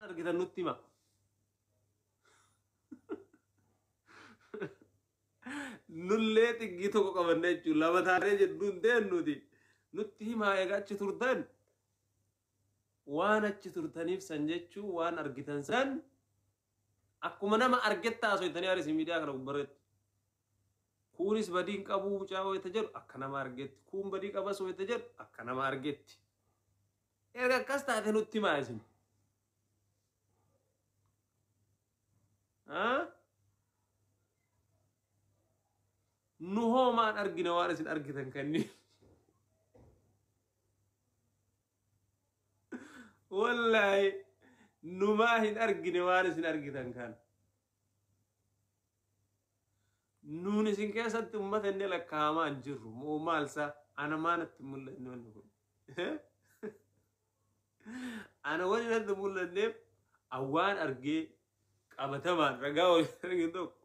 Argitan nutti hima. Nullee xiggii tokko qabanne jechuun lama taanee jedhuun teennuti. Nutti himaa egaa achi turtan. Waan achi turtaniif san jechuun waan argitan san akkuma nama argetta haasofitanii aris miidiyaa kana gubbarratti. Kunis badii hin qabu mucaa wayita jedhu akka nama argetti. Kun badii qabas wayita jedhu akka nama argetti. Erga akkas taate nutti himaa isin. Nu hoo maan argina waan isin argitan kanneen. Wallaahi numaa hin argine waan isin argitan kan. Nuun isin keessatti uummata inni lakkaa'amaa hin jirru. Moo maalsaa ana maanatti hin mul'anne wanni kun. Ana wani natti mul'anneef awwaan argee qabatamaan ragaa wayii arge tokko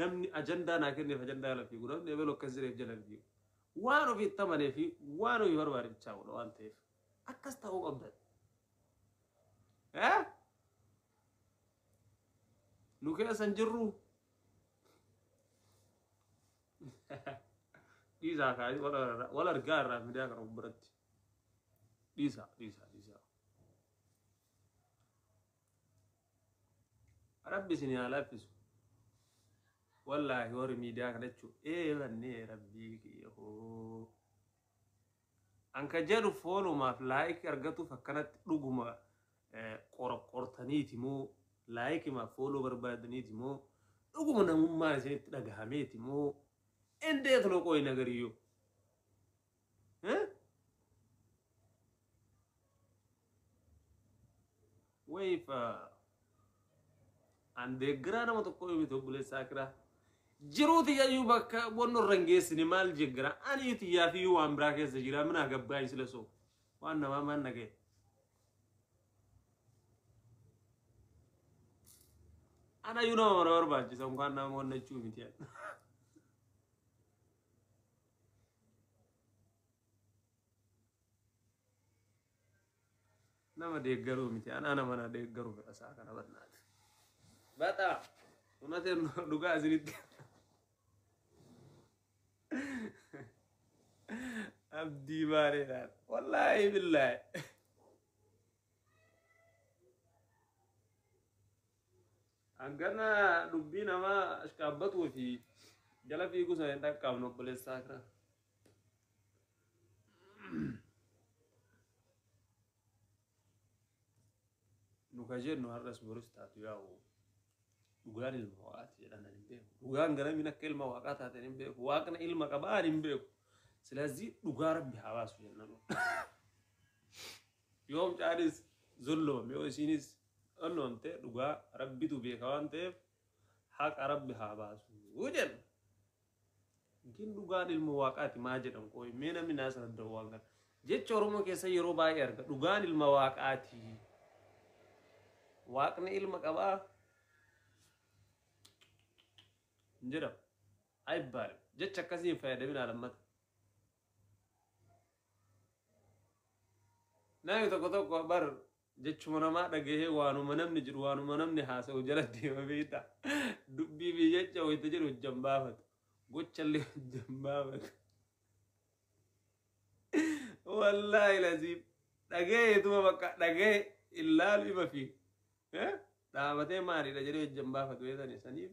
namni ajandaa naa kenneef ajandaa jala fiigu namni ebelu akkas jedheef jala fiigu. Waan ofii itti amanee fi waan ofii barbaade bichaa godha waan ta'eef akkas ta'uu qabdan. Eh? Nu keessa hin jirru. Dhiisaa kaa wal argaa irraa miidiyaa kana biratti. Dhiisaa dhiisaa dhiisaa. Rabbi isin haa laaffisu. Wallaahi warri miidiyaa kana jechuun eebannee rabbii kiyya hoo. An ka jedhu foolumaaf like argatuuf akkanatti dhuguma qoraqqortaniiti moo laayikimaaf follow barbaadaniiti moo dhuguma namummaan isinitti dhagahameeti moo እንዴት ነው ቆይ ነገርየው እ ወይፍ an deeggaraa nama tokko miti obboleessa akiraa jiruu tiyyayyuu bakka wanno irra hin geessine maal jeggara ani tiyyaafiyyuu waan biraa keessa jira minaa gabbaa isla soo waan namaa maan naga'e. Anayyuu nama mana barbaachisa unkaan nama wannachuu miti. Nama deeggaruu miti ana nama na deeggaru fedha isaa kana barnaati. Baxaa unateen dhugaa isinitti. Abdii maareedhaan wallaahi billaahi. Hangana dubbii namaa ashkaabbatuu fi jala fiiguu sana hin dhaqqabnu obboleessaa kira. Nu ka jennu har'as boris taatu yaa'u dhugaan ilma waaqaati jedhan ani hin beeku. Dhugaan garamiin akka ilma waaqaa taate hin beeku. Waaqni ilma qabaa ani hin beeku. Silazii dhugaa rabbi haa baasu jenna nu. Yoo mucaanis zulloome yoo isiinis zulloomte dhugaa rabbitu beeka waan ta'eef haqa rabbi haa baasu jenna. Gin dhugaan ilma waaqaati maa jedhan qoy mee namni naa sana danda'u waan kana. Jecha Oromoo keessa yeroo baay'ee arga dhugaan ilma waaqaati. Waaqni ilma qabaa hin jedhamu. Ayibbaale jecha akkasii hin fayyadaminaa lammata. Namni tokko tokko bar jechuma namaa dhagahee waanuma namni jedhu waanuma namni haasa'u jala deema beektaa. Dubbii fi jecha wayita jedhu hojjan baafatu. Gochallee hojjan baafatu. Wallaahi laziim dhagaheetuma bakka dhagahe illaalu ima fi dhaabatee maalidha jedhee hojjan baafatu beektani saniif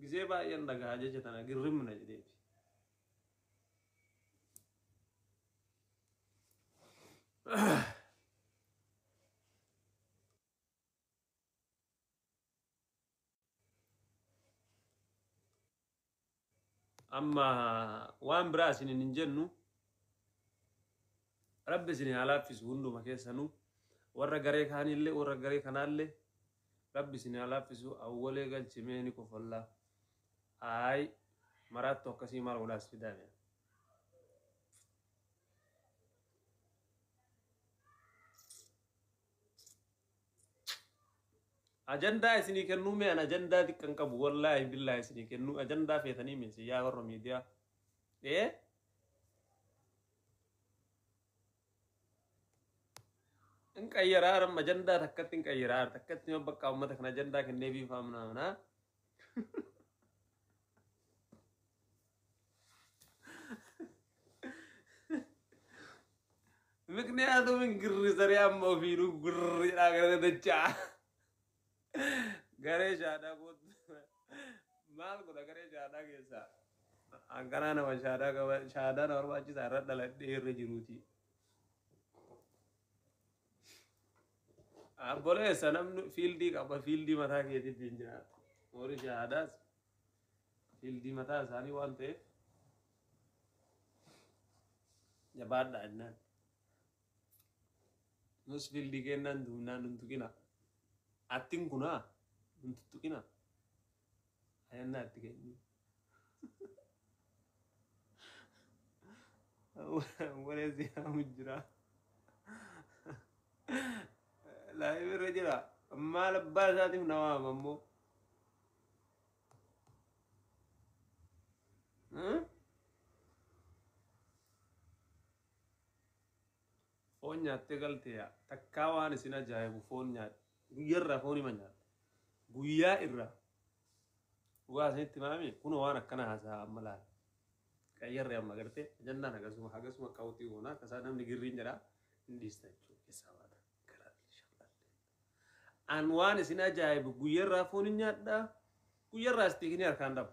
gisee baay'een dhagahaa jecha tana girrimna jedheeti. Amma waan biraa isinin hin jennu rabbi isin haa laaffisu hunduma keessanuu warra garee kaanillee warra garee kanaallee rabbi isin haa laaffisu awwalee galchimee ni kofollaa. Ayi maraattu akkasii maal godhaas fidaame. Ajandaa isinii kennuu mee an ajandaa xiqqan qabu wallaahi billaahi isinii kennuu ajandaa feetanii miti yaa warra miidiyaa. Ee? Hin qayyaraa amma ajandaa takkatti hin qayyaraa takkatti bakka uummata kana ajandaa kennee biifaamna mana. ምክንያቱም ግርሰሪ amma ofiinuu gurri jedhaa gara dachaa garee shaadaa kootu maal godha garee shaadaa keessaa hanqanaa nama shaadaa qaba shaadaa nama barbaachisaa irra dhaladhee irra jiruuti. Abboleessa namni fiildii qaba fiildii mataa keetiitti hin jiraatu. Warri shaadaas fiildii mataa isaanii waan ta'eef jabaadha jennaan. Nus fiildii kennaan duubnaan nun tuqina. Attiin kunaa nun tuttuqina. Ayannaa itti kennu. Wareessi yaamu jira. Laayif irra jira. Maal abbaa isaatiif na waama ammoo. Foon nyaattee galtee takkaa waan isin ajaa'ibu foon nyaatte. Guyyaa irraa foon hima nyaatte. Guyyaa irraa. Dhugaa isinitti maami kun waan akkana haasaa amma laala. Qayyarree amma gartee ajandaan akkasuma akkasuma qawxii goona akkasaa namni girriin jedhaa hin dhiista jechuudha keessaa baata. An waan isin ajaa'ibu guyyaa irraa foon hin nyaadhaa. Guyyaa irraa istiikinii harkaan dhabu.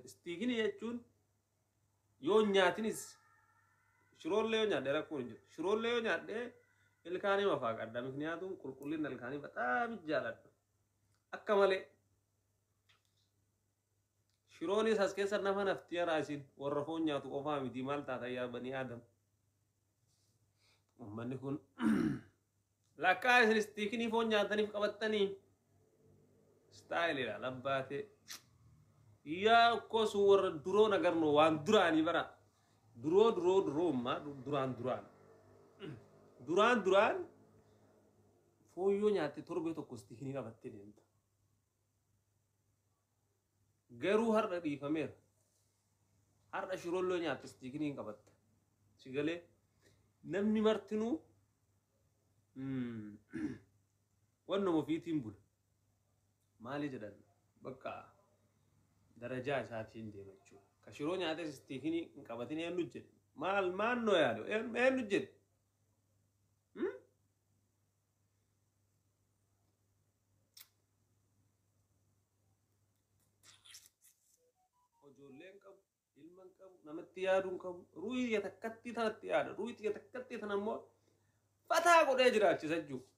Istiikinii jechuun yoo nyaatinis shiroollee yoo nyaadhe rakkoon hin jiru. Shiroollee yoo nyaadhe ilkaanii mafaa qadda. Mikniyaatum qulqullina ilkaanii bataam jaaladha. Akka malee shiroonis as keessa nama nafti yaraa isin warra foon nyaatu qofaa miti maal taata yaa banii aadam. Uummanni kun lakkaa isin istiikinii foon nyaataniif qabattanii istaayiliidha labbaatee. Yaa kosu warra duroo nagarno waan duraanii bara. Duroo duroo duroommaa duraan duraan. Duraan duraan foon yoo nyaatte torbee tokko istiikinii qabattee deemta. Garuu har'a dhiifameera. Har'a shirolloo nyaatte istiikinii hin qabatta. Si galee namni martinuu wannuma ofiitiin bula. Maali jedhan bakka darajaa isaatiin deema jechuudha. Ka shiroo nyaates istiikinii hin qabatin eenyu jedhe? Maal maannoo yaadu eenyu jedhe? Ijoollee hin qabu, ilma hin qabu, namatti yaaduu hin qabu. Ruuhii takkatti tanatti yaada. Ruuhii takkatti tana immoo fataa godhee jiraachisa jechuudha.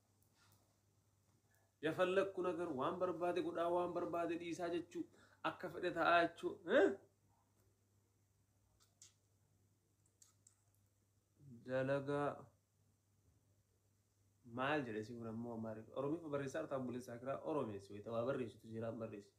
Yafallakku nagar waan barbaade godhaa waan barbaade dhiisaa jechuu akka fedhe ta'aa jechuu. Dalagaa maal jedhe si kun ammoo Amaariffaa. Oromiiffa barreessaa artaa obboleessaa kiraa Oromeessi wayita waa barreessitu jiraan barreessi.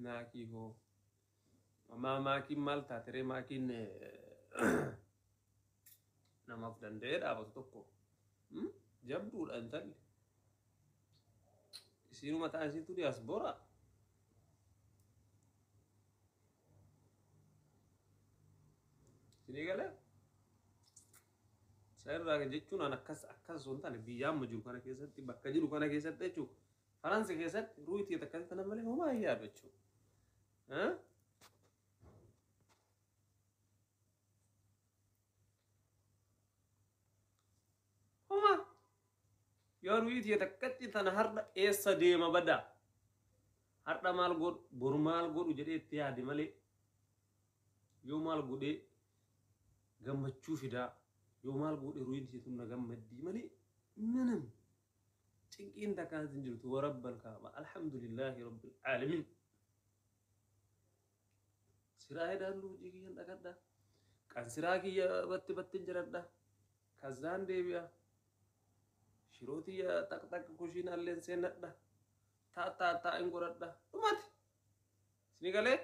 Naakii hoo. Ammaa maakiin maal taateree maakiin namaaf danda'ee dhaabatu tokko. Jabduudha intalli. Isiinuma mataa isiitu diyaaspoora. Isinii galee? Isa irraa jechuun an akkas akkas osoo hin taane biyya amma jiru kana keessatti bakka jiru kana keessatti jechuudha. Faransi keessatti ruutii akkasii tana malee homaa hin yaadu jechuudha. Homaa yoo ruutii takkatti tana har'a eessa deema badaa? Har'a maal godhu boru maal godhu jedhee itti yaade malee yoo maal godhee gammachuu fidaa yoo maal godhe ruutii tun na gammaddii malee ምንም ጭንቂን takkaan hin jirtu warabbal kaaba alhamdulillahi rabbil aalamiin. Siraa hedaallu hojii kiyyan dhaqadha. Kan siraa kiyya batti battin jiradha. Kazzaan deebi'a. Shiroo tiyya taq taq kushiinaalleen seenadha. Taa taa taa hin godhadha. Dhumati. Isinii galee?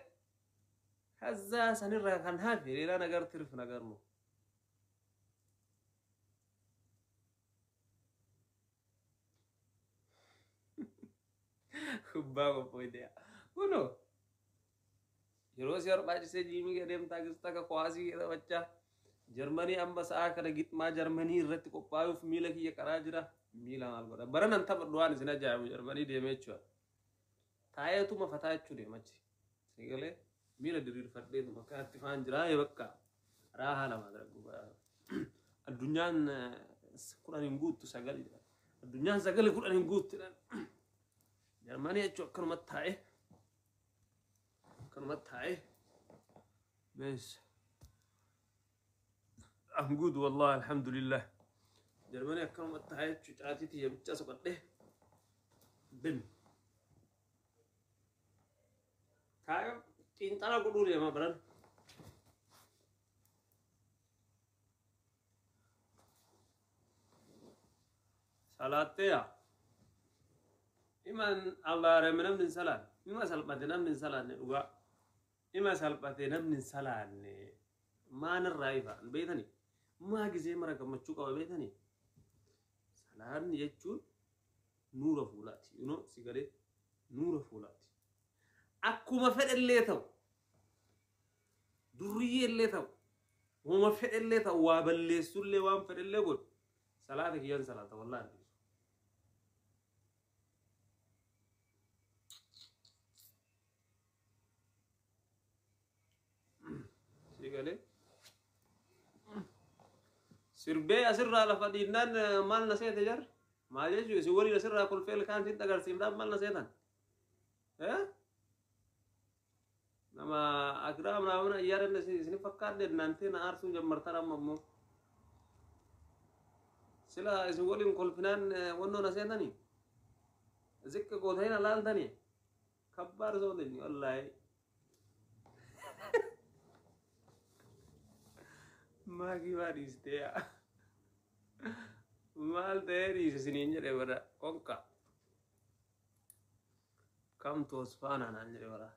Kazzaa sanirraa kan hafe ሌላ ነገር ትርፍ ነገር ነው። Kubbaa qophooyte. Kunoo yeroo si barbaachisee jiimii deemtaa takka kuwaasii taphachaa. Jarmanii amma sa'aa kana gixmaa Jarmanii irratti qophaa'uuf miila kiyya qaraa jira. Miila maal godha? Bara nan taphadhu waan isin ajaa'ibu Jarmanii deemee jechuudha. Taa'eetuma fataa jechuu deema achi. Sigalee miila diriirfadheetuma akkanatti faan jira bakka raahaa namaa darbu. Addunyaan 10 hin guuttu 9 jedha. Addunyaan 9 10 hin guuttu jedhan. Jarmanii jechuun akkanumatti taa'ee akkanumatti taa'ee bees. I'm good wallah, alhamdulillah. Jarmanii akkanumatti taa'ee jechuun caatii tiyya bichaa soqadhee bin. Taa'ee xiinxala godhuu deema baran. Salaatteeya. Iman abaarame namni hin salaanne. Ima salphate namni hin salaanne dhugaa. Ima salphate namni hin salaanne. Maan irraa ifa beetani? Maa gisee mara gammachuu qaba beetani? Salaanni jechuun nuura fuulaati. You know, si galee nuura fuulaati. Akkuma fedhellee ta'u, durriyyee ta'u, uuma fedhellee ta'u, waa balleessullee waan fedhellee godhu. Salaata kiyyaan salaata wallaahi. Si galee? Sirbee asirraa lafa dhiinnaan maal na seete jar? Maal jechuun isin waliin asirraa kolfee ilkaan sitti agarsiifnaan maal na seetan? Nama akiraa mana iyyaadan isin fakkaadhe naantee na aarsuu jammartan amma immoo. Sila isin waliin kolfinaan wannoo na seetanii? Zikka gootanii na laaltanii? Kabbaar sootanii wallaahi. Maakii maa dhiistee yaa? Maal ta'ee dhiise isiniin jedhe bara konka. Kamtu Osfaanaa naan jedhe bara.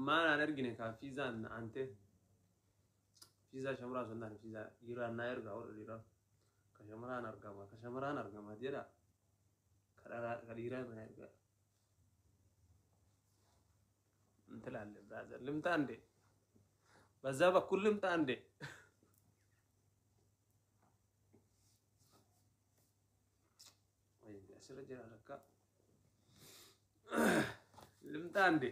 Maal naan ergine kaa fiizaan na aantee. Fiizaa shamaraa osoo hin taane fiizaa dhiiraan naa ergaa warra dhiiraa. Ka shamaraan argama ka shamaraan argama jedha. Ka dhiiraa naa ergaa. እንትላለህ brother ልምጣ እንዴ? በዛ በኩል ልምጣ እንዴ? ወይ asirra jira lakka. ልምጣ እንዴ?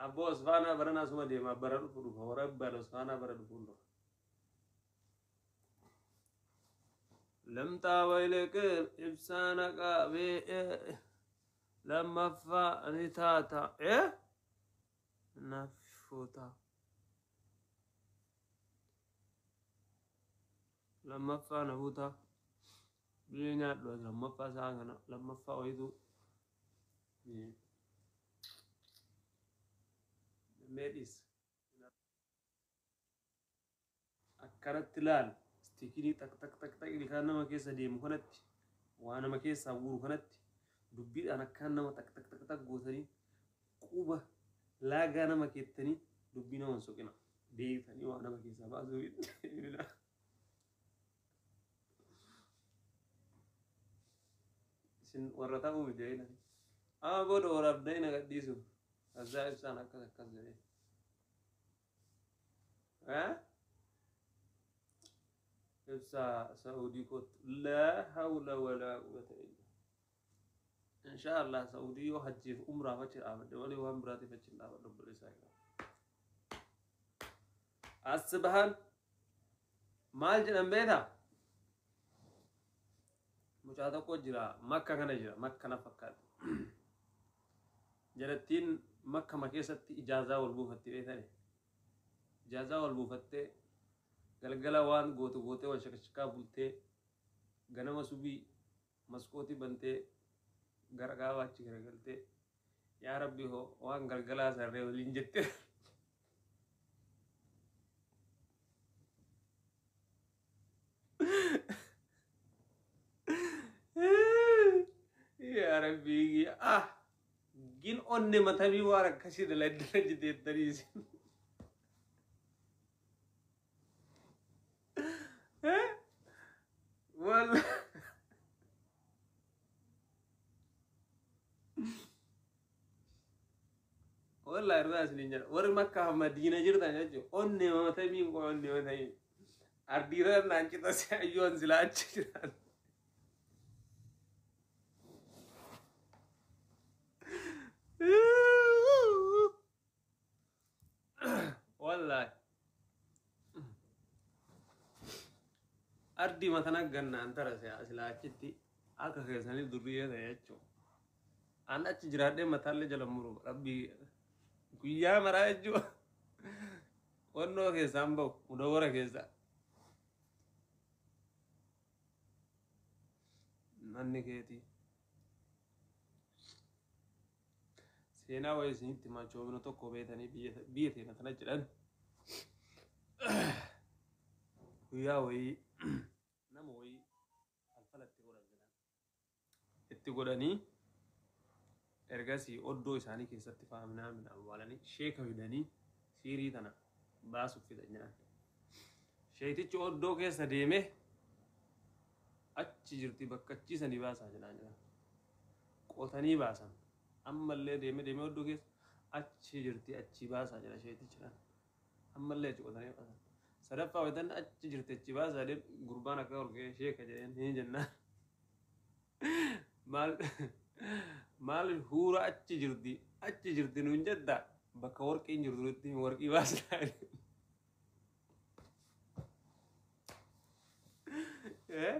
Abboo Osfaanaa baranaa suma deema bara dhufu dhufa hora bara Osfaanaa bara dhufu dhufa. ልምጣ ወይ ልቅር ibsaan haqaa lammaffaa ni taata nafuuta lammaffaa nafuuta biyya nyaadhu lammaffaa isaa kana lammaffaa wayitu meedhis akkanatti laal istiikinii tak tak tak tak ilkaan nama keessa deemu kanatti waa nama keessaa guuru kanatti dubbiidhaan akkaan nama tak tak tak tak gootanii quba laagaa nama keettanii dubbii nama hin soqina beektanii waa nama keessaa baasuu. Isin warra ta'uu miti jedhani amma booda waraabdanii na gadhiisu kazaa ibsaan akkas akkas jedhee ibsaa Saudii kootu laa hawla walaa quwwata illa. Insha Allah Saudii yoo hajjiif umraaf achi dhaabadhe malee waan biraatiif achi hin dhaabadhu obboleessaa egaa. As bahan maal jedhan beektaa? Mucaa tokko jira Makka kana jira Makka na fakkaata. Jalattiin Makkama keessatti ijaazaa wal buufatti beektani. Ijaazaa wal buufattee galgala waan gootu gootee wal shakashakaa bultee ganama subii maskootii bantee gara gaabaa achi garagaltee yaa rabbi hoo waan galgalaa sarree waliin jette. Yaa rabbi ah gin onne matamii waan akkasii daladdana jiteettanii isin. Wallaahi irraa isiniin jedha. Warri Makkaa fi Madiina jirtan jechuudha. Onnee matamiin koo onnee matamiin. Ardiirra naan cita si ayyoon silaa achi jiran. Wallaahi. Ardii matana gannaan tara silaa achitti akka keessanii durriyyee ta'e jechuudha. An achi jiraadhee mataallee jala muru rabbii guyyaa maraa jechuudha. Wannoo keessaan bahu mudawwara keessaa. Manni keetii. Seenaa wayii isinitti himaa choomina tokko beetanii biyya teena tana jedhan. Guyyaa wayii nama wayii falfala itti godhan jedhan. Itti godhanii ergasii oddoo isaanii keessatti faaminaa mina awwaalanii sheeka fidanii siirii tana baasuuf fidan jedhan. Sheektichi oddoo keessa deemee achi jirti bakka achiisanii baasaa jedhaan jedhan. Qotanii baasan. Ammallee deemee deemee oddoo keessa achi jirti achi baasaa jedha sheektichi jedhan. Ammallee achi qotanii baasan. Sadaffaa wayitan achi jirti achi baasaa jedhee gurbaan akka ol ka'ee sheeka jedheen hin jennaan. Maal maal huura achi jirti nuun jedha bakka warqiin jirtu nutti warqii baasnaa. Eh?